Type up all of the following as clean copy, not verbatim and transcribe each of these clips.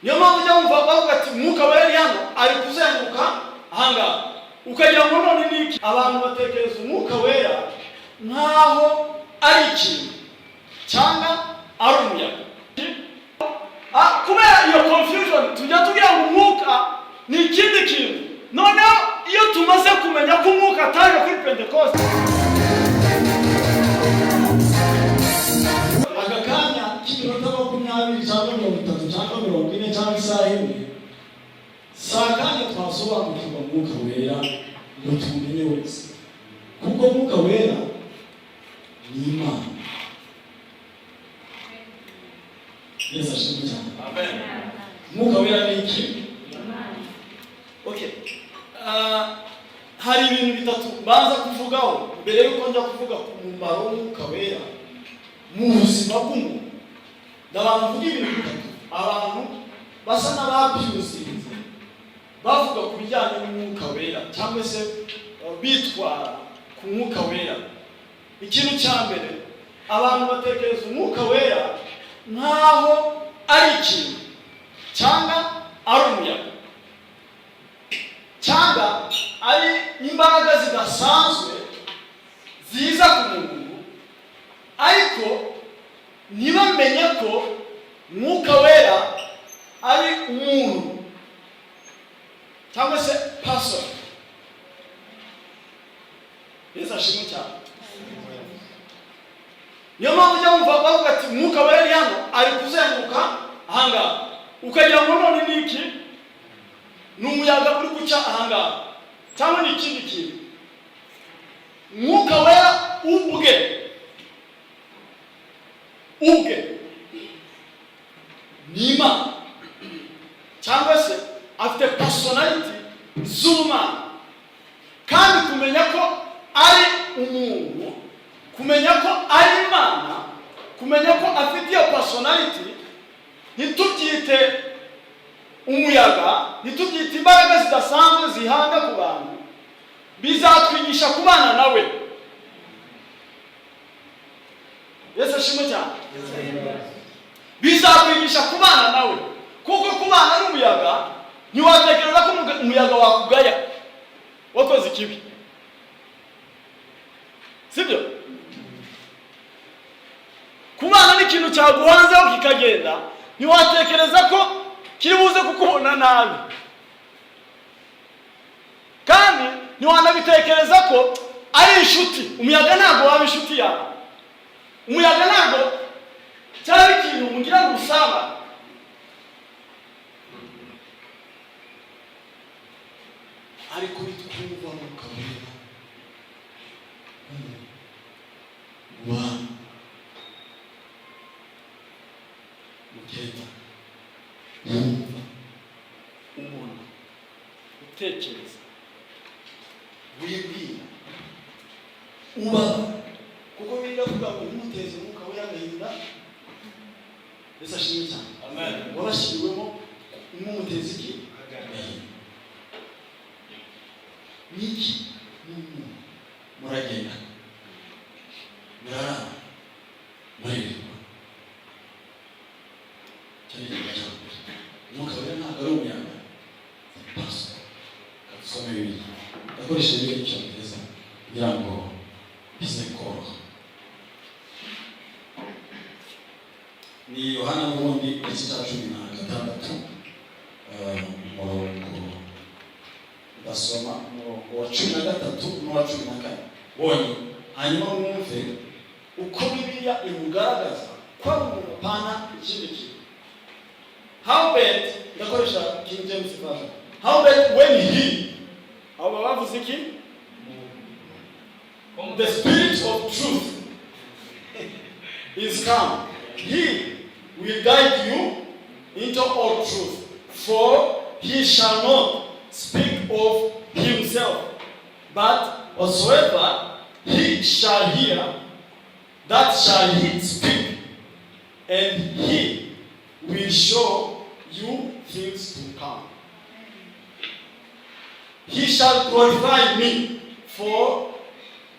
Niyo mpamvu ujya wumva bavuga ati Mwuka Wera ari hano, ari kuzenguruka ahangaha, ukagira ngo none ni iki? Abantu batekereza Umwuka Wera nk'aho ari ikintu cyangwa ari umuyaga. Kubera iyo confusion, tujya tugira ngo umwuka ni ikindi kintu. Noneho iyo tumaze kumenya ko umwuka ataje kuri Pentecoste, aka kanya k'iminota 20 cyangwa 30 cyangwa 40 cyangwa isaha imwe, si akanya twasobanukirwa Mwuka Wera ngo tumenye wese, kuko Mwuka Wera ni Imana. Yesu ashimwe cyane. Mwuka Wera ni iki? Okay. Hari ibintu bitatu baza kuvugaho mbere yuko njya kuvuga ku mumaro w'Umwuka Wera mu buzima bw'umuntu. Ndabanza mvuga ibintu bitatu abantu basa n'ababyuzinze bavuga ku bijyanye n'Umwuka Wera, cyangwa se bitwara ku Mwuka Wera. Ikintu cya mbere, abantu batekereza Umwuka Wera nk'aho ari ikintu cyangwa ari umuyaga cyangwa ari imbaraga zidasanzwe ziza ku muntu, ariko ntibamenye ko Mwuka Wera ari umuntu cyangwa se person. Yesu ashimwe cyane. Niyo mpamvu ujya wumva bavuga ati Mwuka Wera ari hano, ari kuzenguruka ahangaha, ukagira ngo none ni iki? Ni umuyaga uri guca ahangaha cyangwa ni ikindi kintu? Mwuka Wera ubwe ubwe ni Imana, cyangwa se afite personality z'ubumana. Kandi kumenya ko ari umuntu, kumenya ko ari Imana, kumenya ko afite iyo personality, ntitubyite umuyaga, ntitubyite imbaraga zidasanzwe zihanga ku bantu, bizatwigisha kubana nawe. Yesu ashimwe cyane. Bizakwigisha kubana nawe, kuko kubana n'umuyaga, ntiwatekereza ko umuyaga wakugaya wakoze ikibi, sibyo? Kubana n'ikintu cyaguhanzeho kikagenda, ntiwatekereza ko kiri buze kukubona nabi, kandi ntiwanabitekereza ko ari inshuti. Umuyaga ntabwo waba inshuti yawe. Umuyaga ntabwo cyaba ikintu mugira ngo usabane. Ariko nitwumva Mwuka Wera nk'umuntu mubana, mugenda, wumva, ubona, utekereza, wibwira, ubaba, kuko Bibiliya iravuga ngo ntimuteze Umwuka Wera agahinda. Yesu ashimwe cyane. Wabashyiriwemo mwumuteza iki? Agahinda. Niki? Ni umuntu muragenda, murarara, muririrwa. Icyo ni ikintu cya mbere. Umwuka Wera ntabwo ari umuyaga, person. Dusome Bibiliya. Ndakoresha Bibiliya y'Icyongereza kugira ngo bize koroha. Ni Yohana n'ubundi, igice cya 16, umurongo, ndasoma umurongo wa 13 n'uwa 14 wonyine, hanyuma mwumve uko Bibiliya imugaragaza ko ari umuntu, apana ikindi kintu. Howbeit, ndakoresha King James Version, howbeit when he, abo baba bavuze iki? The Spirit of truth is come, he will guide you into all truth, for he shall not speak of himself, but whatsoever he shall hear, that shall he speak, and he will show you things to come. He shall glorify me, for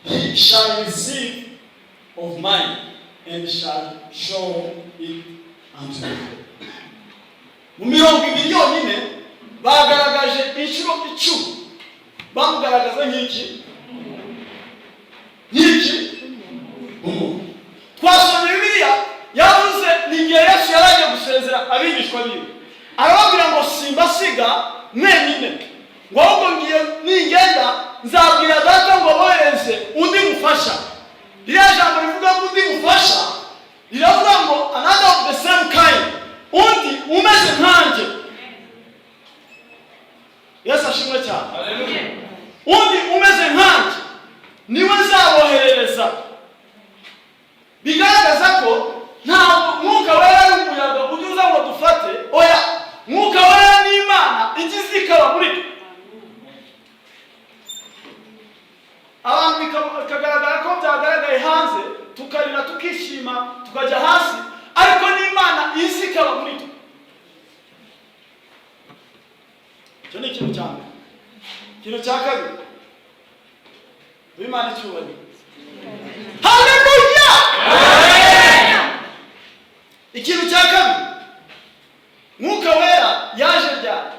he shall receive of mine and shall show it unto you. Mu 20 yonyine bagaragaje inshuro 10 bamugaragaza nk'iki? Nk'iki? Umuntu. Twasomye Bibiliya, yavuze ni igihe Yesu yari agiye gusezera abigishwa biwe, arababwira ngo: "Simbasiga mwenyine," ngo ahubwo ngiye, ningenda nzabwira Data ngo bohereze undi mufasha. Ririya jambo rivuga ngo undi mufasha riravuga ngo another of the same kind, undi umeze nkanjye. Yesu ashimwe cyane. Undi umeze nkanjye niwe nzaboherereza. Bigaragaza ko ntabwo Mwuka Wera ari umuyaga ujya uza ngo dufate. Oya, Mwuka Wera ni Imana igize ikaba muri twe. Abantu bikagaragara ko byagaragaye hanze, tukarira, tukishima, tukajya hasi, ariko n'Imana izi ikaba muri twe. Icyo ni ikintu cya mbere. Ikintu cya kabiri, Imana icyubahiro, haleluya! Ikintu cya kabiri, Mwuka Wera yaje ryari?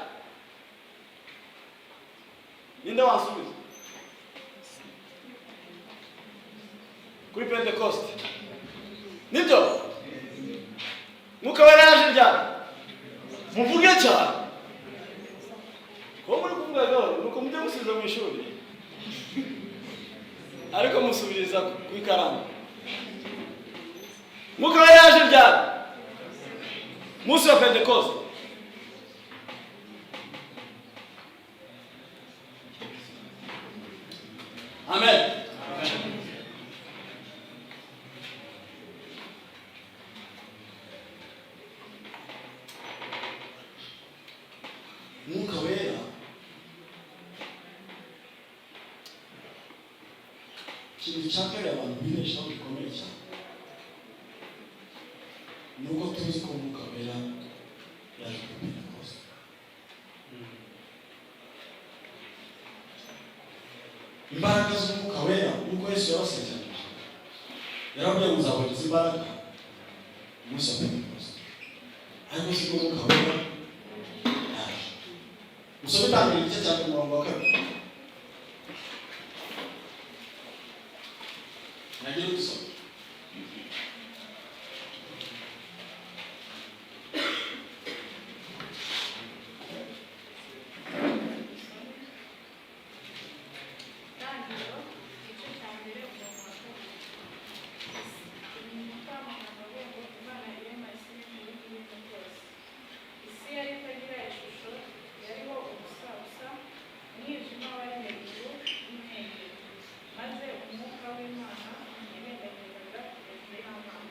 Ninde wansubiza? Kuri Pentecoste, nibyo? Mwuka Wera yaje ryari? Muvuge cyane ko muri kuvuga gahoro, nuko mujye musubiza mu ishuri, ariko musubiriza ku ikaramu. Mwuka Wera yaje ryari? Munsi wa Pentecoste. Amen. Mwuka Wera, ikintu cya kabiri abantu bibeshaho gikomeye cyane ni uko tuzi ko Mwuka Wera yaje kuri Pentecoste. Imbaraga z'Umwuka Wera, nk'uko Yesu yabasezeranyije, yarababwiye ngo nzaboneza imbaraga umunsi wa Pentecoste, ariko si ko Umwuka Wera yaje. Musome Itangiriro igice cya mbere, umurongo wa 2. Nagire dusome. Itangiriro igice cya mbere, umurongo wa 2. Umutwe w'amagambo avuga ngo Imana irema isi n'ijuru n'ibirimo byose. Isi yari itagira ishusho, yariho ubusa busa, umwijima wari hejuru y'umuhengeri, maze umwuka w'Imana yagendagendaga hejuru y'amazi.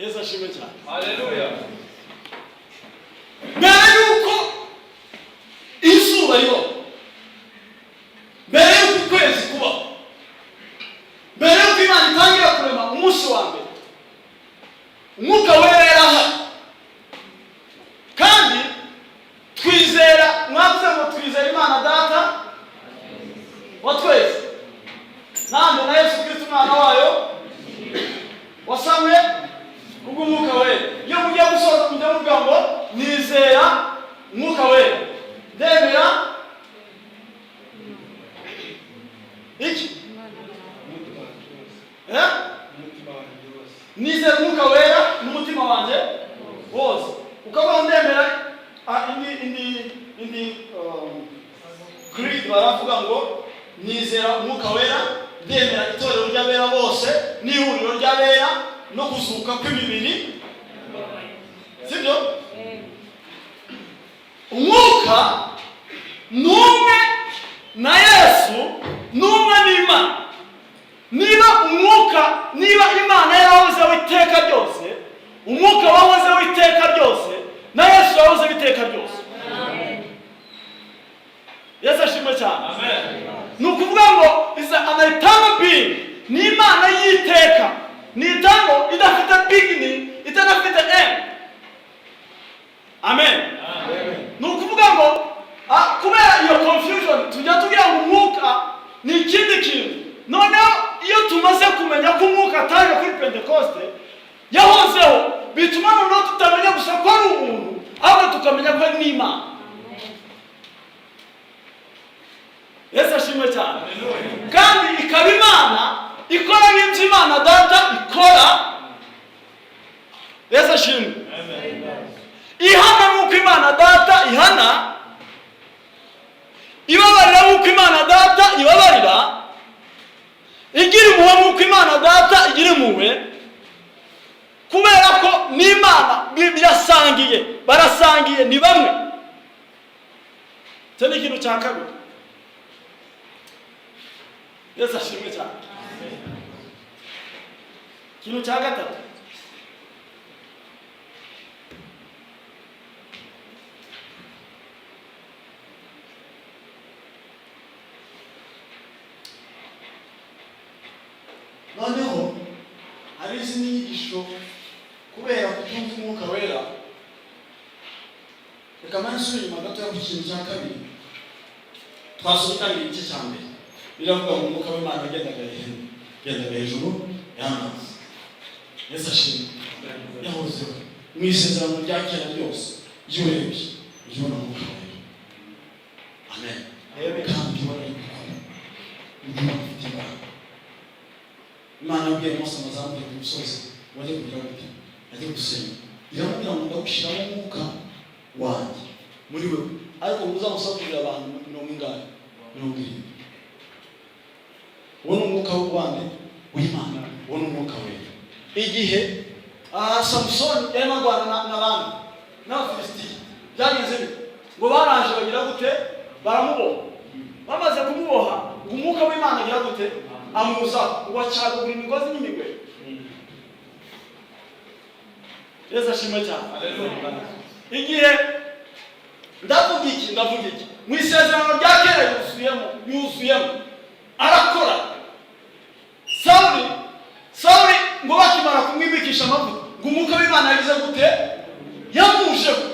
Yesu ashimwe cyane. Haleluya. Mbere y'uko izuba ribaho, mbere y'uko ukwezi kubaho, mbere y'uko Imana itangira kurema umunsi wa mbere, Umwuka Wera yari ahari. Kandi twizera, mwavuze ngo twizera Imana Data wa twese nande na Yesu Kristo Umwana wayo wasamwe kubw'Umwuka Wera. Iyo mugiye gusoza mujya muvuga ngo nizera Umwuka Wera, ndemera iki? Eh? Nizera Umwuka Wera n'umutima wanjye wose. Ukabaho ndemera indi creed baravuga ngo nizera Umwuka Wera, ndemera itorero ry'abera bose n'ihuriro ry'abera no kuzuka kw'imibiri, sibyo? Umwuka ni umwe na Yesu, ni umwe n'Imana. Niba umwuka, niba Imana yarahozeho iteka ryose, umwuka wahozeho iteka ryose, na Yesu yahozeho iteka ryose. Yesu ashimwe cyane. Ni ukuvuga ngo is an eternal being, ni Imana y'iteka, ni eternal, idafite beginning, itanafite end. Amen. Ni ukuvuga ngo kubera iyo confusion tujya tugira ngo umwuka ni ikindi kintu. Noneho iyo tumaze kumenya ko umwuka ataje kuri Pentecoste, yahozeho, bituma noneho tutamenya gusa ko ari umuntu. Ahubwo tukamenya ko ari n'Imana. Yesu ashimwe cyane. Kandi ikaba Imana ikora nk'ibyo Imana Data ikora. Yesu ashimwe. Ihana nk'uko Imana Data ihana, ibabarira nk'uko Imana Data ibabarira, igira impuhwe nk'uko Imana Data igira impuhwe, kubera ko n'Imana birasangiye, barasangiye, ni bamwe. Icyo ni ikintu cya kabiri. Yesu ashimwe cyane. Ikintu cya gatatu, noneho hari izindi nyigisho kubera kutumva Umwuka Wera. Reka mpande nsubire inyuma gatoya ku kintu cya kabiri. Twasomye kandi igice cya mbere, biravuga ngo Umwuka w'Imana yagendaga hejuru, yagendaga hejuru y'amazi. Yesu ashimwe. Yahozeho mu Isezerano rya Kera ryose. Iyo urebye, ujya ubona Umwuka Wera. Amen. Kandi ujya ubona ari gukora, ujya ubona afite imbaraga. Imana yabwiye Mose ngo azamuke ku musozi ngo ajye kugira gute? Ajye gusenga. Iramubwira ngo ndagushyiramo umwuka wanjye muri wewe, ariko ngo uzamusabirire abantu mirongo ingahe? 70. Uwo ni umwuka w'ubande w'Imana, uwo ni Umwuka Wera. Igihe Samusoni yarimo arwana n'abandi n'Abafilisitiya, byagenze bite? Ngo baraje bagira gute? Baramuboha. Bamaze kumuboha, ngo Umwuka w'Imana agira gute? Amuzaho, ngo acagagura imigozi n'imigwe. Yesu ashimwe cyane. Igihe ndavuga iki? Ndavuga iki? Mu Isezerano rya Kera yuzuyemo, yuzuyemo, arakora. Sawuli, Sawuli ngo bakimara kumwimikisha amavuta, ngo Umwuka w'Imana yagize gute? Yamujeho.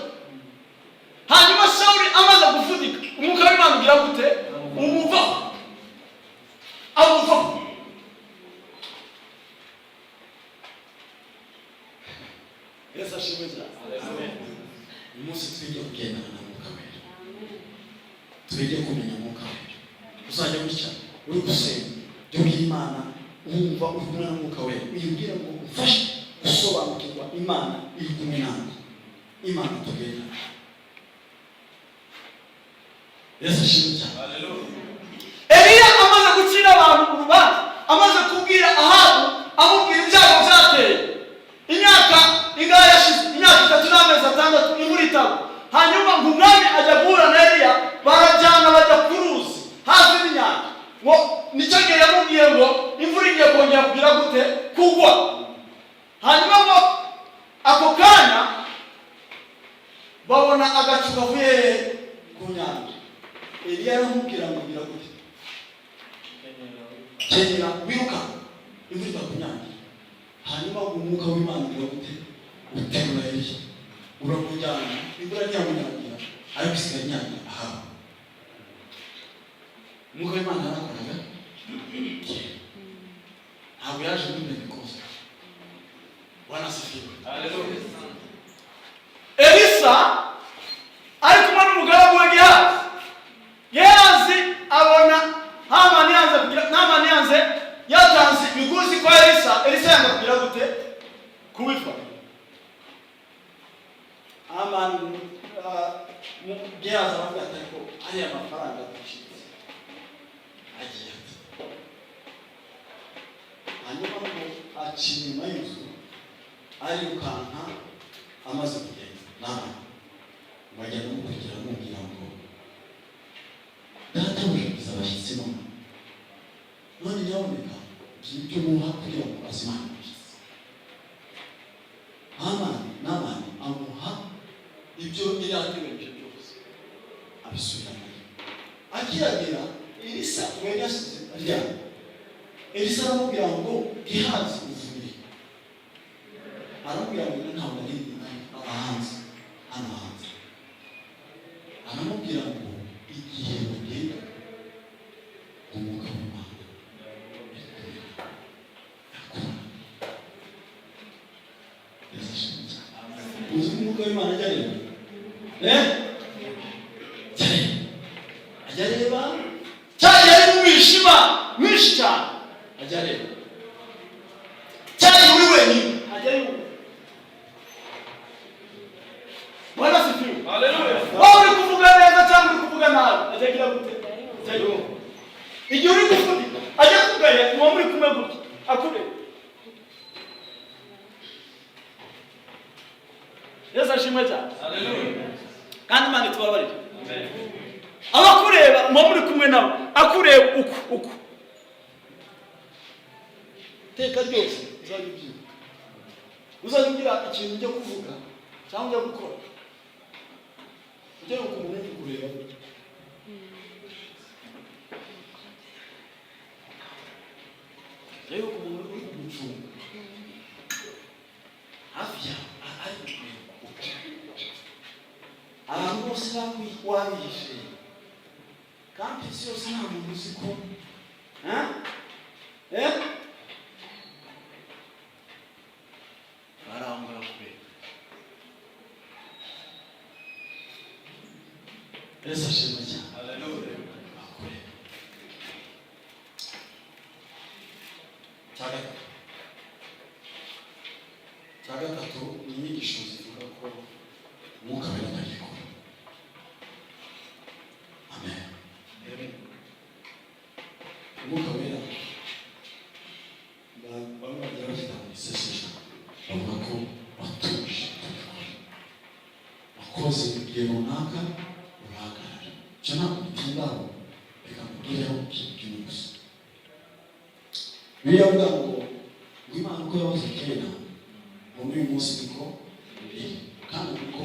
Hanyuma Sawuli amaze gufunika, Umwuka w'Imana ugira gute? Umuvaho, amuvaho. Yesu ashimwe cyane. Uyu munsi twige kugendana na Mwuka Wera, twige kumenya Mwuka Wera. Uzajya gutya uri gusenga, jya ubwira Imana wumva uri kumwe na Mwuka Wera, uyibwire ngo umfashe gusobanukirwa Imana iri kumwe nanjye, Imana tugendana. Yesu ashimwe cyane. Eliya amaze gucira abantu urubanza, amaze kubwira Ahabu, amubwira ibyago byateye, imyaka ingahe yashize, imyaka 3 n'amezi 6 imvura itagwa. Hanyuma ngo umwami ajya guhura na Eliya, barajyana bajya ku ruzi hafi n'inyanja. Ngo nicyo gihe yamubwiye ngo imvura igiye kongera kugira gute? Kugwa. Hanyuma ngo ako kanya babona agacu kavuye hehe? Ku nyanja. Eliya aramubwira ngo gira gute? Kenyera wiruka, imvura itakunyagira. Hanyuma ngo Umwuka w'Imana ugira gute? Uterura Eliya uramujyana. Imvura ntiyamunyagira, ariko isigaye inyagira Ahabu. Umwuka w'Imana yarakoraga kera, ntabwo yaje muri Pentekoste. Bwana asifiwe. Elisa ari kumwe n'umugaragu we Gehazi. Gehazi abona Hamani yanze kugira, Namani yanze, yatanze ibiguzi kwa Elisa. Elisa yanga kugira gute? Kubifata. Hamani, Gehazi aravuga ati ariko ariya mafaranga ducitse agiye ati. Hanyuma ngo aca inyuma y'inzu arirukanka. Amaze kugenda, Namani ngo agenda amukurikira, amubwira ngo databuja agize abashyitsi none, none nyaboneka gira ibyo umuha kugira ngo azimane abashyitsi. Namani amuha ibyo yari yateganyije byose, abisubiranayo. Akihagera, Elisa ngo yari yasize aryamye. Elisa aramubwira ngo Gehazi, uvuye? Aramubwira ngo ntabwo ari hanze, hano hanze. Aramubwira ngo igihe bagenda, Umwuka w'Imana yakora. Yesu ashimwe cyane. Uzi ko Umwuka w'Imana ajya areba? Eh? Ajya areba. Ajya areba. Cyagihe ari mu mwijima mwinshi cyane, ajya areba. Cyagihe uri wenyine, ajya yumva. Bwana asifiwe. Waba uri kuvuga neza cyangwa uri kuvuga nabi, ajya agira gute? Ajya yumva. Igihe uri gufunika, ajya kugaya uwo muri kumwe gutya akureba. Yesu ashimwe cyane. Kandi Imana itubabarire. Abakureba muba muri kumwe nabo, akureba uku uku iteka ryose. Uzajya ubyibuka, uzajya ugira ikintu ujya kuvuga cyangwa ujya gukora, ujya ku muntu uri kukureba gutya. Ujya ku muntu uri kugucunga hafi yawe, ari kukureba uku. Abantu bose wabihishe, kandi isi yose nta muntu uzi ko, eh? Eh? Barangura kureba. Yesu ashimwe cyane. Akureba. Cya gatatu, cya gatatu ni inyigisho zivuga ko Umwuka Wera atagikora. Amen. Umwuka Wera, bamwe bajya bafite mu isesesha, bavuga ko watuje, utagikora, wakoze igihe runaka urahagarara. Icyo ntabwo bitindaho, reka nkubwireho ikintu kimwe gusa. Bibiliya avuga ngo Imana uko yahoze kera, ngo n'uyu munsi niko iri, kandi niko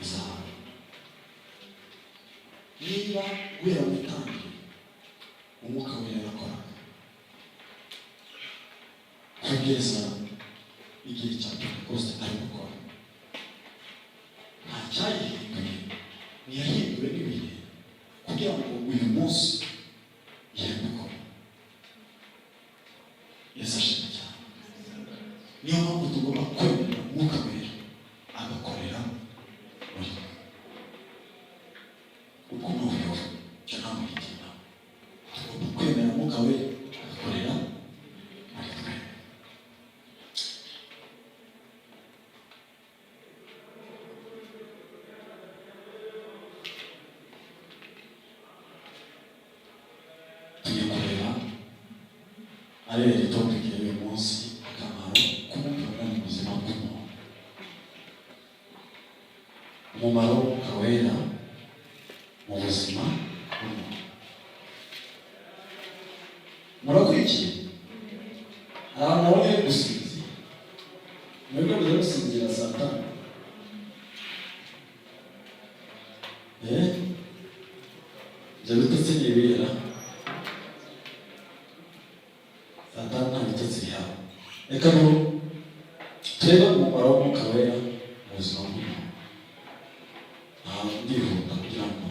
izaba. Niba guhera mu itangiriro Umwuka Wera yakoraga kugeza igihe cya Pentekoste ari gukora, nta cyayihinduye, ntiyahinduwe n'ibihe kugira ngo uyu munsi yemekore. Yesu ashimwe cyane. Niyo mpamvu tugomba kwemera Umwuka Wera agakorera muri twe. Ubwo ni ubuyobe, icyo ntabwo bitindaho. Tugomba kwemera Umwuka Wera agakorera muri twe. Tugiye kureba ariyo topic y'uyu munsi, akamaro k'Umwuka Wera mu buzima bw'umuntu. Umumaro w'Umwuka Wera mu buzima bw'umuntu. Murakurikiye? Hari abantu nabonye bari gusinzira. Mwebwe mujya gusinzira saa 5? Eh, ibyo bitotsi ni ibera saa 5, nta bitotsi bihaba. Reka ngo turebe umumaro w'Umwuka Wera mu buzima bw'umuntu. Ntabwo ndihuta kugira ngo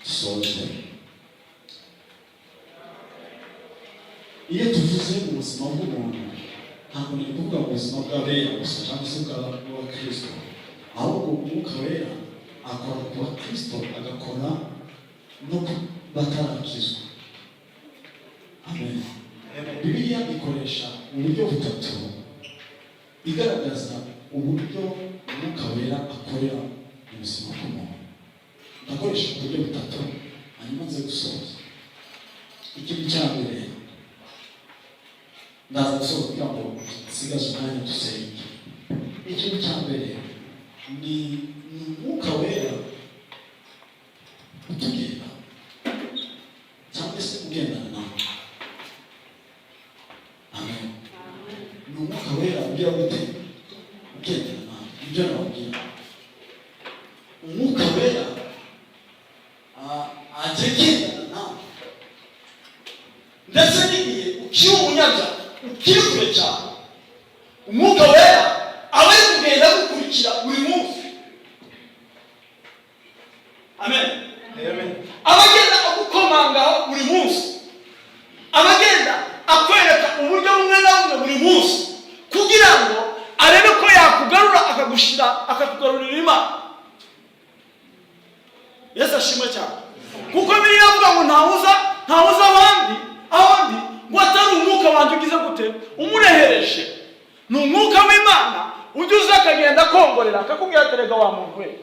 dusoze. Iyo tuvuze mu buzima bw'umuntu, ntabwo ni ukuvuga mu buzima bw'abera gusa cyangwa se bw'abakristo, ahubwo Umwuka Wera akora ku bakristo, agakora no ku batarakizwa. Amen. Bibiliya ikoresha uburyo butatu igaragaza uburyo Umwuka Wera akorera mu buzima bw'umuntu. Ndakoresha uburyo butatu, hanyuma nze gusoza. Ikintu cya mbere, ndaza gusoza kugira ngo nsigaze umwanya dusenge. Ikintu cya mbere ni Umwuka Wera utugenda cyangwa se ugendana nawe. Amen. Ni Umwuka Wera ugira gute? Ugendana nawe. Nibyo nababwira. Umwuka Wera ajya agendana nawe, ndetse n'igihe ukiri umunyabyaha, ukiri kure cyane, Umwuka Wera aba ari kugenda agukurikira buri munsi. Amen. Aba agenda agukomangaho buri munsi, aba agenda akwereka uburyo bumwe na bumwe buri munsi, kugira ngo arebe ko yakugarura. Akugarura, akagushyira, akakugarurira Imana. Yesu ashimwe cyane, kuko Bibiliya avuga ngo ntawuza abandi aho ndi ngo atari umwuka wanjye ugize gute? Umurehereje. Ni umwuka w'Imana ujya uza akagenda akongorera, akakubwira ati: "Rega wa muntu we,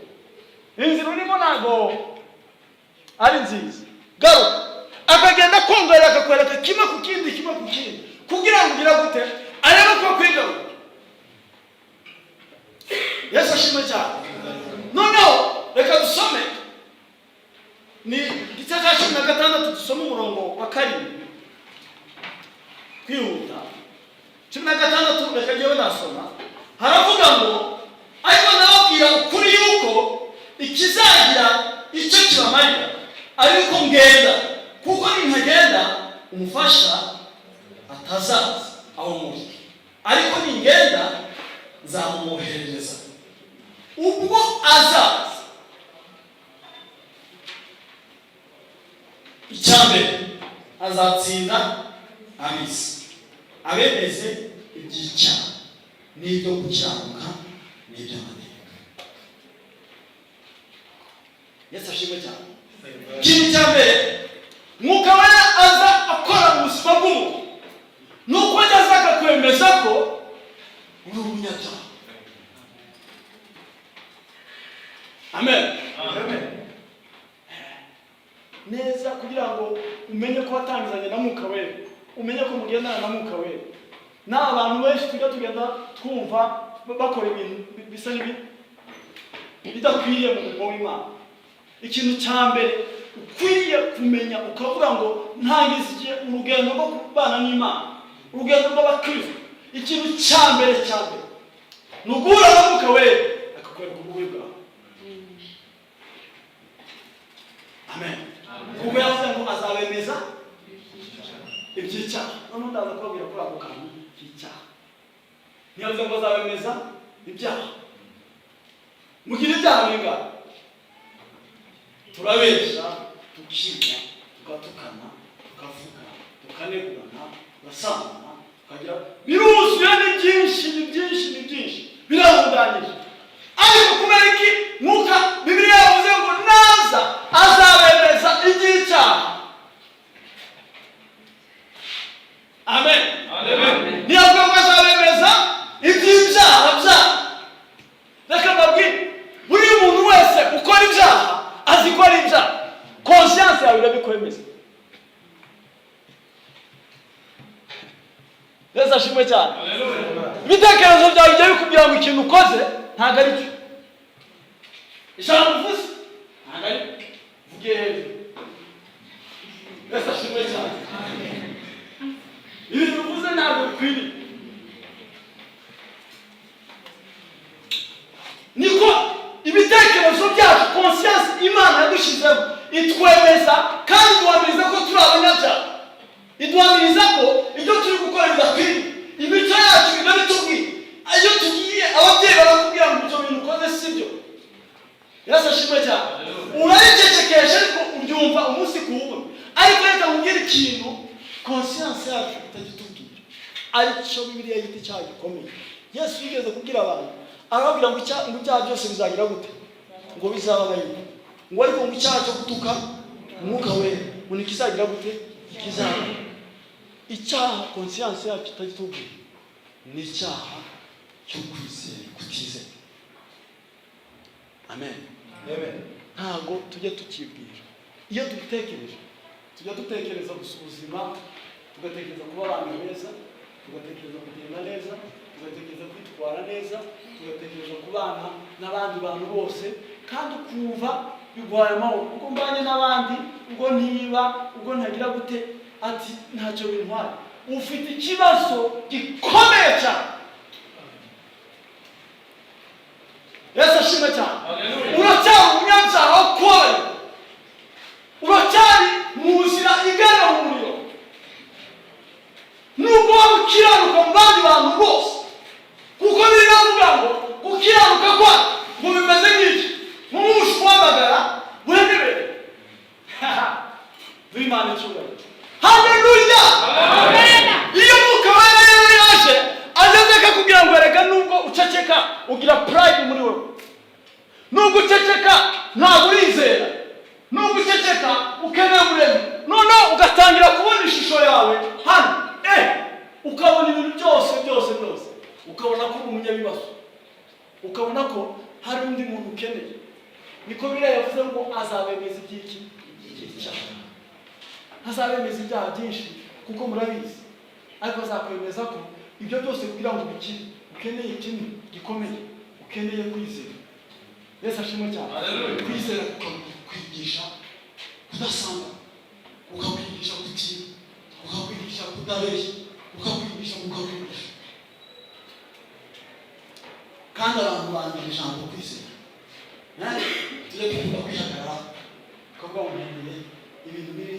inzira urimo ntabwo ari nziza, garuka." Akagenda akongorera, akakwereka kimwe ku kindi, kimwe ku kindi, kugira ngo ugire gute? Arebe ko kwigaruka. Yesu ashimwe cyane. Noneho reka dusome, ni igice cya 16, dusome umurongo wa 7 twihuta. 16, reka ngewe nasoma. Haravuga ngo: "Ariko ndababwira ukuri yuko ikizagira icyo kibamarira ari uko ngenda, kuko nintagenda umufasha atazaza aho muri, ariko ningenda nzamumwoherereza. Ubwo azaza, icya mbere azatsinda ab'isi, abemeze iby'icyaha n'ibyo gukiranuka n'iby'amateka." Yesu ashimwe cyane. Ikintu cya mbere Mwuka Wera aza akora mu buzima bw'umuntu ni uko ajya aza akakwemeza ko uri umunyabyaha. Amen. Neza, kugira ngo umenye ko watangizanye na Mwuka Wera, umenye ko mugendana na Mwuka Wera. N'aba bantu benshi tujya tugenda twumva bakora ibintu bisa n'ibi bidakwiriye mu murimo w'Imana, ikintu cya mbere ukwiriye kumenya ukavuga ngo ntangiza urugendo rwo kubana n'Imana, urugendo rw'abakristo, ikintu cya mbere ni uguhura na Mwuka Wera akakwereka ububi bwawe. Amen. Kuko yavuze ngo azabemeza iby'icyaha. Noneho ndaza kubabwira kuri ako kantu k'icyaha. Ntiyavuze ngo azabemeza ibyaha. Mugira ibyaha bingana? Turabeshya, tukiba, tugatukana, tukavuga, tukanegurana, tugasambana, tukagira, biruzuye, ni byinshi, ni byinshi, ni byinshi, birahundanyije. Ariko kubera iki Mwuka, Bibiliya yavuze ngo naza azabemeza iby'icyaha? Amen. Ntiyavuga ngo azabemeza iby'ibyaha byabo. Reka mbabwire, buri muntu wese ukora ibyaha azi ko ari ibyaha. Conscience yawe irabikwemeza. Yesu ashimwe cyane. Ibitekerezo byawe bijya bikubwira ngo ikintu ukoze ntabwo ari cyo, ijambo uvuze ntabwo ari uvugiye hejuru. Yesu ashimwe cyane. Ibintu uvuze ntabwo bikwiriye. Niko ibitekerezo byacu, conscience Imana yadushyizemo itwemeza kandi iduhamiriza ko turi abanyabyaha, iduhamiriza ko ibyo turi gukora bidakwiriye. Imico yacu irabitubwiye. Iyo tugiye, ababyeyi barakubwira ngo ibyo bintu ukoze si byo. Yesu ashimwe cyane. Uraricecekesha, ariko ubyumva umunsi ku wundi. Ariko reka nkubwire ikintu conscience yacu itajya itubwira, aricyo Bibiliya yita icyaha gikomeye. Yesu yigeze kubwira abantu, arababwira ngo ngo ibyaha byose bizagira gute? Ngo bizababarirwa, ngo ariko ngo icyaha cyo gutuka Umwuka Wera ngo ntikizagira gute? Kizaba. Icyaha conscience yacu itajya itubwira ni icyaha cyo kwizera, kutizera. Amen. Ntabwo tujya tukibwira. Iyo tubitekereje, tujya dutekereza gusa ubuzima, tugatekereza kuba abantu beza, tugatekereza kugenda neza, tugatekereza kwitwara neza, tugatekereza kubana n'abandi bantu bose, kandi ukumva biguhaye amahoro: ubwo mbanye n'abandi, ubwo ntiba, ubwo ntagira gute, ati ntacyo bintwaye. Ufite ikibazo gikomeye cyane. Yesu ashimwe cyane. Uracyari umunyabyaha wo kubabarirwa, uracyari mu nzira igana mu muriro, nubwo waba ukiranuka mu bandi bantu bose, kuko biravuga ngo gukiranuka kwacu ngo bimeze nk'iki? Nk'umushwi w'amagara wemerewe. Duhe Imana icyubahiro. Haleluya! Iyo Mwuka Wera rero yaje, ageze akakubwira ngo: "Erega nubwo uceceka ugira uceceka ntabwo urizera. Nubwo uceceka ukeneye umuremyi. Noneho ugatangira kubona ishusho yawe hano, ukabona ibintu byose byose byose, ukabona ko uri umunyabibazo, ukabona ko hari undi muntu ukeneye. Niko biriya yavuze ngo azabemeza iby'iki? Icyaha. Azabemeza ibyaha byinshi kuko murabizi, ariko azakwemeza ko ibyo byose kugira ngo ubikire ukeneye kimwe gikomeye, ukeneye kwizera. Yesu ashimwe cyane. Kwizera kukwigisha kudasanga, kukakwigisha kutiba, kukakwigisha kudabeshya, kukakwigisha. Kandi abantu bangira ijambo kwizera. Tujya dukunda kwihagararaho, tukavuga ngo nkeneye ibintu biri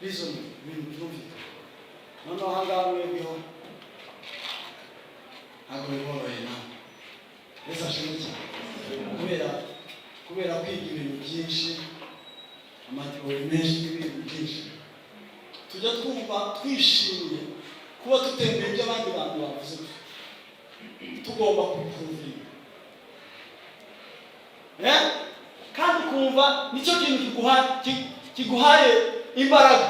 reason, ibintu byumvikana. Noneho aha ngaha mwebweho ntabwo biboroheye nawe. Yesu ashimwe cyane. Kubera kwiga ibintu byinshi, amatheory menshi n'ibintu byinshi, tujya twumva twishimiye kuba tutemeye ibyo abandi bantu bavuze gusa, tugomba kubiprovinga. Kandi ukumva nicyo kintu kiguhaye imbaraga.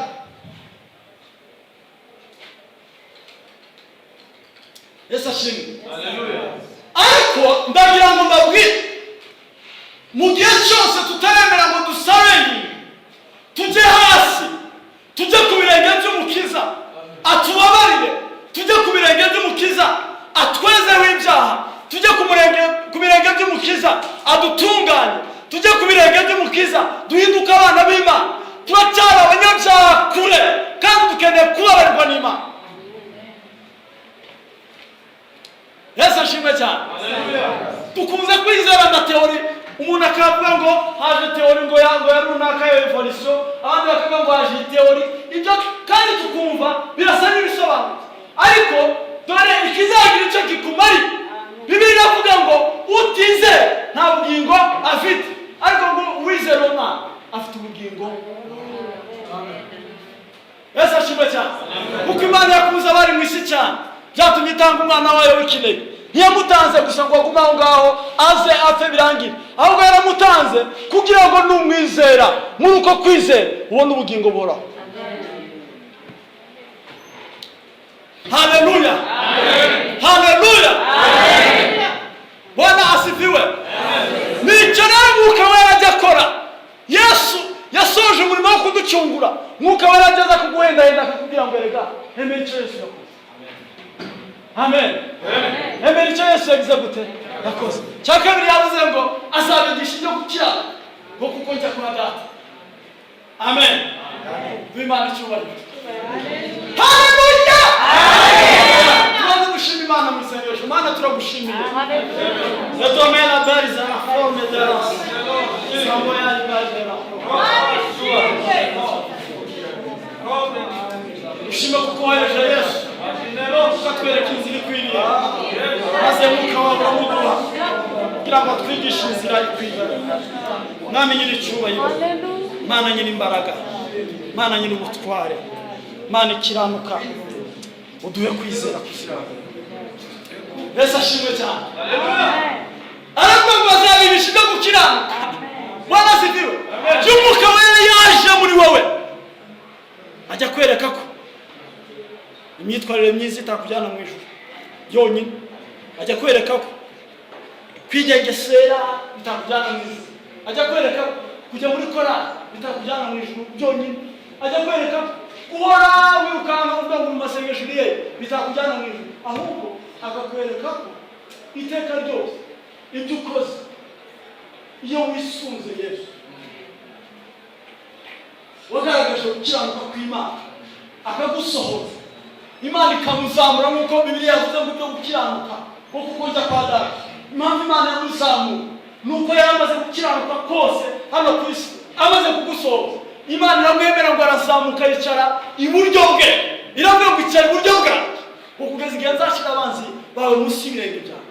Yesu ashimwe. Ariko ndagira ngo mbabwire, mu gihe cyose tutaremera ngo dusabe, tujye hasi, tujye ku birenge by'Umukiza atubabarire, tujye ku birenge by'Umukiza atwezeho ibyaha, tujye ku birenge by'Umukiza adutunganye, tujye ku birenge by'Umukiza duhinduke abana b'Imana, turacyari abanyabyaha kure kandi dukeneye kubabarirwa n'Imana. Yesu ashimwe cyane. Dukunze kwizera amatheory, umuntu akavuga ngo haje théorie ngo ya runaka ya evolution, abandi bakavuga ngo haje iyi théorie, ibyo kandi tukumva birasa n'ibisobanutse. Ariko dore ikizagira icyo kikumariye: Bibiliya iravuga ngo utizera nta bugingo afite, ariko ngo uwizera Umwana afite ubugingo. Yesu ashimwe cyane. Kuko Imana yakunze abari mu isi cyane, byatumye itanga Umwana wayo w'ikinege. Ntiyamutanze gusa ngo agume aho ngaho, aze apfe birangire, ahubwo yaramutanze kugira ngo numwizera, muri uko kwizera ubone ubugingo buhoraho. Haleluya, haleluya! Bwana asifiwe. Nicyo rero Mwuka Wera ajya akora. Yesu yasoje umurimo wo kuducungura, Mwuka Wera ajya aza kuguhendahenda, akakubwira ngo erega emera icyo Yesu yakoze. Amen. Emera icyo Yesu yagize gute? Yakoze. Cya kabiri, yavuze ngo azabigisha ibyo gukiranuka, ngo kuko njya kwa Data. Amen. Duhe Imana icyubahiro. Haleluya! Tubanze gushima Imana mu isengesho. Mana, turagushimiye. Le domaine la base la forme de la Samoya base la. Ushime kuko wahereje Yesu ukatwereka inzira ikwiriye, maze Mwuka wawe uramuduha kugira ngo atwigishe inzira ikwiriye. Mwami nyiri icyubahiro, Mana nyiri imbaraga, Mana nyiri ubutware, Mana ikiranuka, uduhe kwizera kuzima. Yesu ashimwe cyane. Aravuga ngo azabigisha ibyo gukiranuka. Bwana asifiwe. By'Umwuka Wera yaje muri wowe, ajya kwereka ko imyitwarire myiza itakujyana mu ijuru yonyine, ajya kwereka ko kwigengesera bitakujyana mu ijuru, ajya kwereka ko kujya muri korali bitakujyana mu ijuru byonyine, ajya kwereka ko guhora wirukanka uvuga ngo mu masengesho uriye bitakujyana mu ijuru, ahubwo akakwereka ko iteka ryose ibyo ukoze, iyo wisunze Yesu wagaragaje gukiranuka kw'Imana, akagusohoza, Imana ikamuzamura, nk'uko Bibiliya yavuze ngo ibyo gukiranuka, ngo kuko njya kwa Data. Impamvu Imana yamuzamuye ni uko yari amaze gukiranuka kose hano ku isi, amaze kugusohoza, Imana iramwemera ngo arazamuka yicara iburyo bwe. Iramubwira ngo icara iburyo bwanjye ngo kugeza igihe nzashyira abanzi bawe munsi y'ibirenge byawe.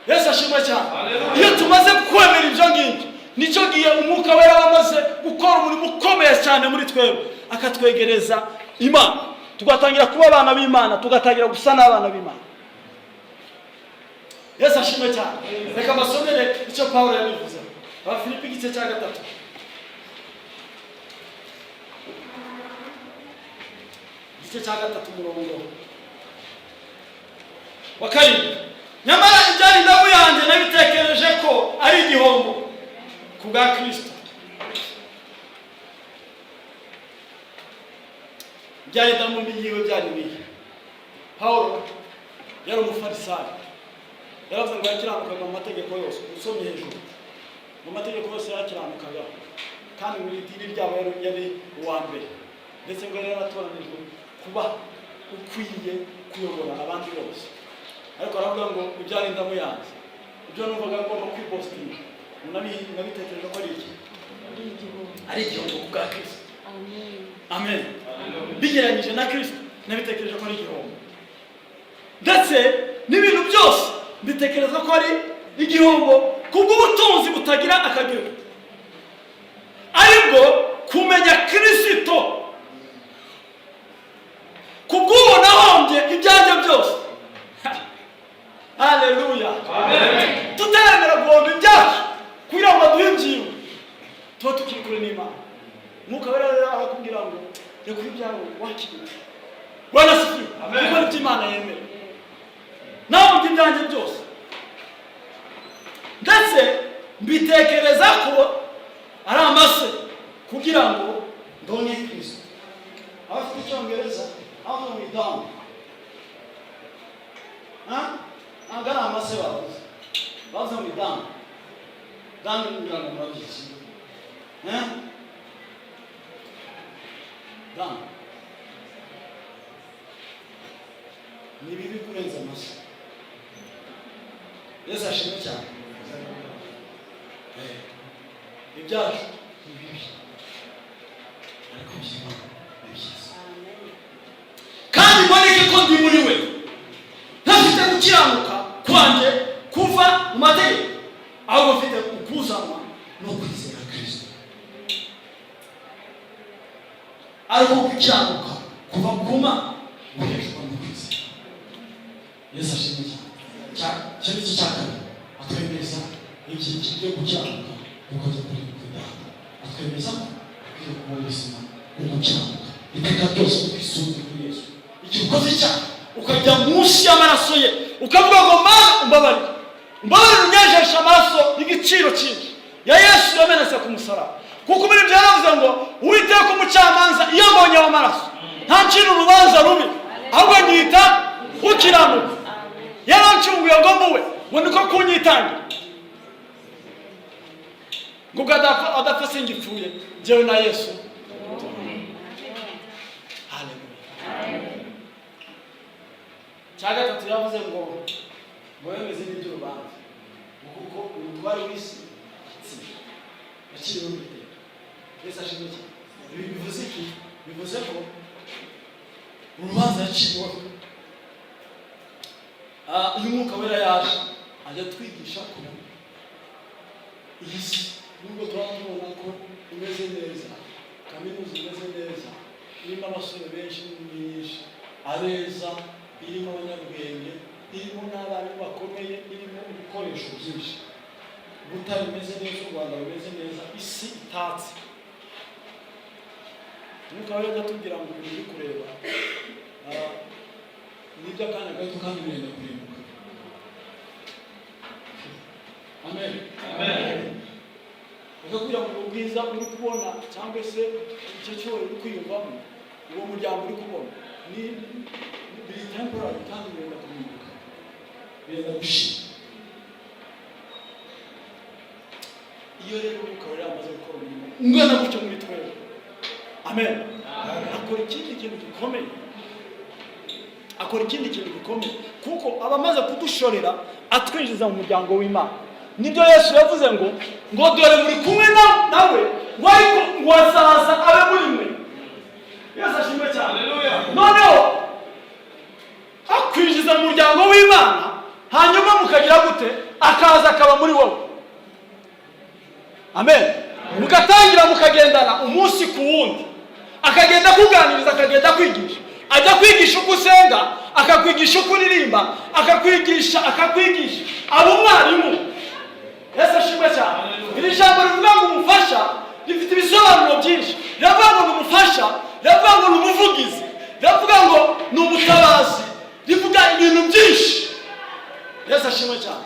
Yesu ashimwe cyane. Iyo tumaze kwemera ibyo ngibyo, nicyo gihe Umwuka Wera aba amaze gukora umurimo ukomeye cyane muri twebwe, akatwegereza Imana, tugatangira kuba abana b'Imana, tugatangira gusa n'abana b'Imana. Yesu ashimwe cyane. Reka mbasomere icyo Pawulo yabivuzeho. Abafilipi igice cya 3, igice cya 3, umurongo wa 7: "Nyamara ibyari indamu yanjye nabitekereje ko ari igihombo ku bwa Kirisito." Byari indamu yiwe, byari ibihe? Pawulo yari Umufarisayo. Yaravuze ngo yakiranukaga mu mategeko yose. Usomye hejuru mu mategeko yose yarakiranukaga, kandi mu idini ryabo yari uwa mbere, ndetse ngo yari yaratoranijwe kuba ukwiye kuyobora abandi bose. Ariko aravuga ngo ibyari indamu yanjye, ibyo numvaga ngomba kwiboastinga, nabitekereje ko ari iki? Ari igihombo ku bwa Kirisito. Amen. Bigereranyije na Kirisito, nabitekereje ko ari igihombo, ndetse n'ibintu byose mbitekereza ko ari igihombo kubw'ubutunzi butagira akagero, aribwo kumenya Kirisito. Kubw'ubu nahombye ibyanjye byose. Haleluya! Tutaremera guhomba ibyacu kugira ngo baduhe ibyiwe, tuba tukiri kure n'Imana. Mwuka Wera rero arakubwira ngo reka ibyawe wakiriwe. Bwana asifiwe! Kuko nibyo Imana yemera. Nawe ibyanjye byose, ndetse mbitekereza ko ari amase kugira ngo ndonke Kristo. Abafite Icyongereza avuga ngo dung. Ntabwo ari amase bavuze, bavuze ngo dung. Dung ngira ngo murabizi. Dung ni bibi kurenza amase. Yesu ashimwe cyane! Ibyacu ni bibi, ariko iby'Imana ni byiza. "Kandi mboneke ko ndi muri we, ntafite gukiranuka kwanjye kuva mu mategeko, ahubwo mfite ukuzanwa no kwizera Kirisito, ariko gukiranuka kuva ku Mana guheshwa no kwizera." Yesu ashimwe cyane! Icyo ni cyo cya kabiri atwemeza ibyinshi byo gukiranuka kuko kuri kuri Data. Atwemeza ko akwiye kuba ubuzima bwo gukiranuka iteka ryose, twisunze kuri Yesu. Igihe ukoze icyaha, ukajya munsi y'amaraso ye, ukavuga ngo: "Mana, umbabarire, umbabarire, unyejeshe amaraso y'igiciro cyinshi ya Yesu yamenetse ku musaraba." Kuko muri ibyo yaravuze ngo: "Uwiteka umucamanza, iyo mbonye ayo maraso, ntancira urubanza rubi, ahubwo nyita ukiranuka. Yarancunguye ngo mbuwe, ngo niko kunyitangira, ngo ubwo adapfa singipfuye, njyewe na Yesu." Haleluya! Cya gatatu yavuze ngo bemeze n'iby'urubanza, ngo kuko umutware w'isi yatsinze, yaciriweho iteka. Yesu ashimwe cyane! Ibi bivuze iki? Bivuze ko urubanza yaciriweho. Uyu Mwuka Wera yaje ajya atwigisha ko iyi si, nubwo tuba tubona ko imeze neza, kaminuza imeze neza, irimo abasore benshi myinshi abeza, irimo abanyabwenge, irimo n'abarimu bakomeye, irimo ibikoresho byinshi, Butare imeze neza, u Rwanda rumeze neza, isi itatse, Umwuka Wera ajya atubwira ngo ibintu uri kureba ni iby'akanya gato kandi birenda kurimbuka. Amen. Bakakubwira ngo ubwiza uri kubona cyangwa se icyo cyubahiro uri kwiyumvamo, uwo muryango uri kubona, ni biri temporary kandi birenda kurimbuka, birenda gushira. Iyo rero Umwuka Wera yamaze gukora umurimo ungana gutyo muri twebwe, amen, akora ikindi kintu gikomeye, akora ikindi kintu gikomeye, kuko aba amaze kudushorera, atwinjiza mu muryango w'Imana. Nibyo Yesu yavuze ngo dore muri kumwe nawe, ngo ariko ngo azaza abe muri mwe. Yesu ashimwe cyane! Noneho akwinjiza mu muryango w'Imana, hanyuma mukagira gute? Akaza akaba muri wowe. Amen. Mugatangira mukagendana umunsi ku wundi, akagenda akuganiriza, akagenda akwigisha, ajya kwigisha uko usenga, akakwigisha uko uririmba, akakwigisha, akakwigisha, aba umwarimu. Yesu ashimwe cyane. Iri jambo rivuga ngo umufasha rifite ibisobanuro byinshi. Riravuga ngo ni umufasha, riravuga ngo ni umuvugizi, riravuga ngo ni umutabazi, rivuga ibintu byinshi. Yesu ashimwe cyane.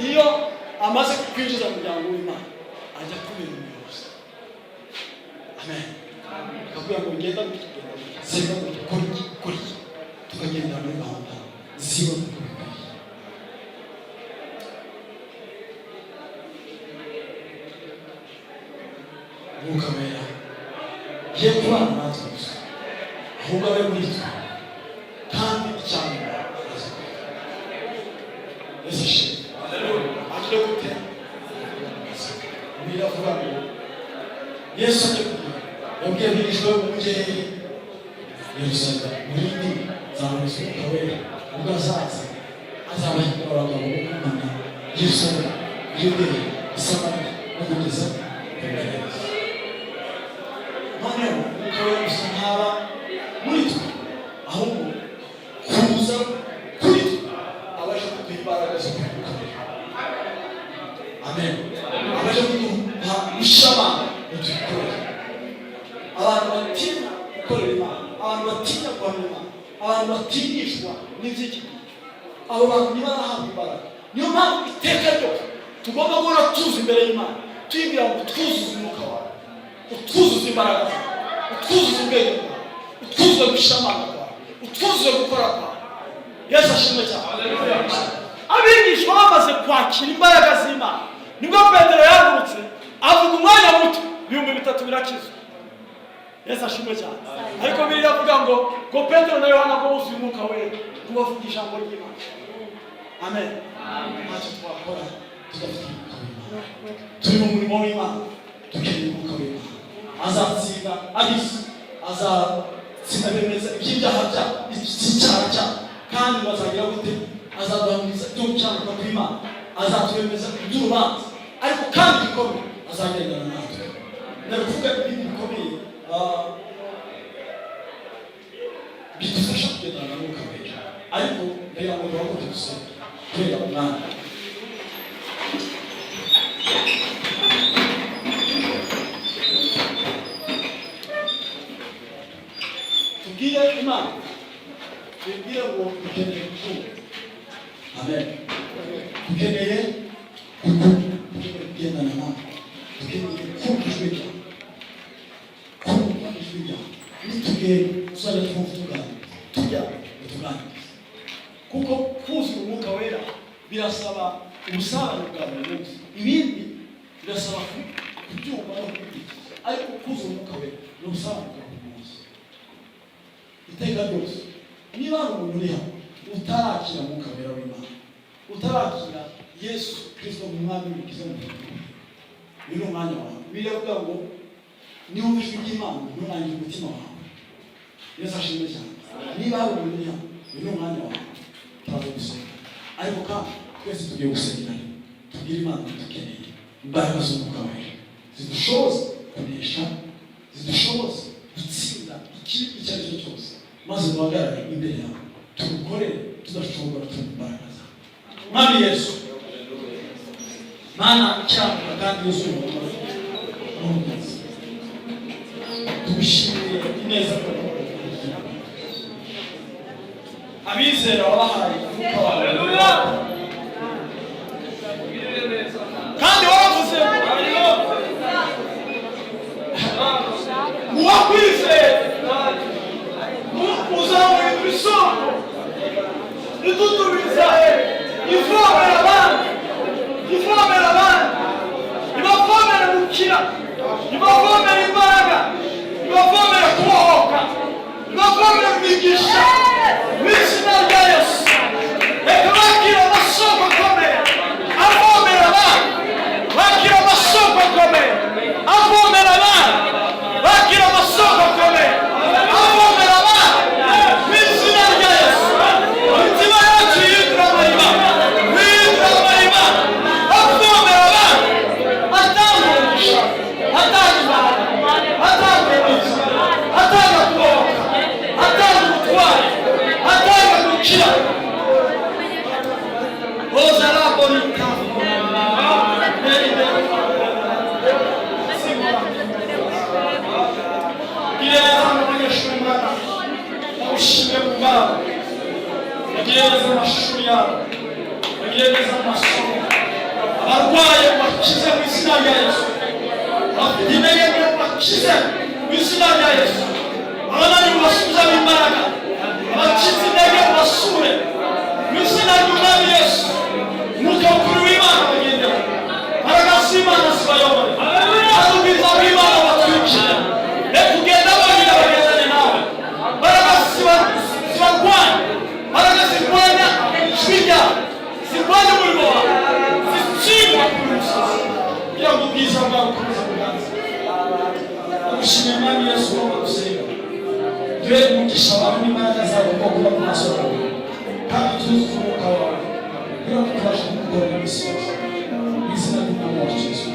Iyo amaze kwinjiza mu muryango w'Imana, ajya kubera umuyobozi. Amen. Akakubwira ngo genda gutya, genda gutya, senga gutya, kora iki, kora iki, tukagendera muri gahunda ziba uko bikwiye. Umwuka Wera ye kubana natwe gusa, ahubwo abe muri twe, kandi icyanyuma aza. Yesu ashimwe. Agire gute? Biravuga ngo Yesu ajya kugira, yabwiye abigishwa be ngo mujye hehe? Yerusalemu, murindi nzamuza Umwuka Wera, ubwo azaza azabahindura abagabo bo kumana Yerusalemu, Yudeya, Isamariya no kugeza ku mpera. Noneho Umwuka Wera gusa ntaba muri twe, ahubwo kuza kuri twe abaje kuduha imbaraga zo kwikorera. Amen. Abaje kuduha ishamana ngo tubikorere. Abantu batinya gukorera Imana, abantu batinya guhamya Imana, abantu batinyishwa n'iby'iki gihe, abo bantu ntibarahabwa imbaraga. Niyo mpamvu iteka ryose tugomba guhora tuza imbere y'Imana, tuyibwira ngo twuzuze umwuka wawe, utwuzuze imbaraga zawe, utwuzuze ubwenge bwawe, utwuzuze gushamana kwawe, utwuzuze gukora kwawe. Yesu ashimwe cyane. Abigishwa bamaze kwakira imbaraga z'Imana, nibwo Petero yahagurutse avuga umwanya muto, 3000 birakizwa. Yesu ashimwe cyane. Ariko Bibiliya avuga ngo Petero na Yohana ngo buzuye Umwuka Wera, ngo bavuga ijambo ry'Imana. Amen. Ntacyo twakora tudafite Umwuka w'Imana. Turi mu murimo w'Imana, dukeneye Umwuka w'Imana. Azatsinda abisi, azatsinda bemeza iby'ibyaha byabo, icyicyaha cyabo, kandi bazagira gute? Azaduhamiriza ibyo gukiranuka kw'Imana, azatwemeza iby'urubanza, ariko kandi gikomeye azagendana natwe. Nari kuvuga ibindi bikomeye bidufasha kugendana na Mwuka Wera, ariko ndagira ngo duhaguruke dusenge kubera umwanya. Tubwire Imana, tubwire ngo dukeneye kukumva. Amen. Dukeneye kukumva, dukeneye kugendana nawe, dukeneye kumva ijwi ryawe, kumva ijwi ryawe. Nitugenda tuzajya twumva tuganira, tujya tuganiriza, kuko kuzura Umwuka Wera birasaba ubusabane bwa buri munsi. Ibindi birasaba kubyumva no kubikurikiza, ariko kuzura Umwuka Wera ni ubusabane bwa buri munsi, iteka ryose. Niba hari umuntu uri hano utarakira Umwuka Wera w'Imana, utarakira Yesu Kirisito mu Mwami w'Umukiza mu, uyu ni umwanya wawe. Bibiliya avuga ngo niwumva ijwi ry'Imana ntunangire umutima wawe. Yesu ashimwe cyane. Niba hari umuntu uri hano, uyu ni umwanya wawe, turaza gusenga, ariko kandi twese tugiye gusengera rimwe, tubwire Imana ko dukeneye imbaraga z'Umwuka Wera zidushoboza kunesha, zidushoboza gutsinda ikibi icyo ari cyo cyose, maze duhagarare imbere yawe tugukorere tudashobora, turi mu mbaraga zawe. Mwami Yesu, Mana ikiranuka kandi yuzuye ubugome n'ubugenzi, tugushimiye ineza bwawe. Abizera wabahaye umwuka wawe, kandi waravuze ngo uwakwizeye uzamuhindura isoko idudubiza, ivomera abandi, ivomera abandi, ibavomera gukira, ibavomera imbaraga, ibavomera kubohoka, ibavomera imigisha. Mu izina rya Yesu, reka bakira amasoko akomeye avomera abandi, bakira amasoko akomeye avomera abandi, bakira amasoko akomeye avomera abandi mu izina rya Yesu. Imitima yacu yihindura amariba, yihindura amariba avomera abandi, atanga umugisha, atanga imbaraga, atanga imigisha, atanga kubohoka, atanga ubutwari, atanga gukira. Neza mu mashuri yabo, bagire neza mu masomo. Abarwaye bakize mu izina rya Yesu. Abafite intege nke bakize mu izina rya Yesu. Abananiwe basubizemo imbaraga, abacitse intege basure mu izina ry'Umwami Yesu. Umwuka mukuru w'Imana bagendera, imbaraga z'Imana zibayobore, kandi ubwiza bw'Imana batwikire. Reka ugenda barira, bagendane nawe. Imbaraga zibarwanya, imbaraga zirwanya ijwi ryawe, zirwanya umurimo wawe, zitsindwa kuri musozi, kugira ngo ubwiza bwawe bukomeze buganze. Ndagushimiye, Mwami Yesu, wowe gusenga. Duhe umugisha wawe n'imbaraga zawe bwo kuba mu maso yawe, kandi tuzuze umwuka wawe kugira ngo tubashe kugukorera iminsi yose, mu izina ry'Umwami wacu Yesu.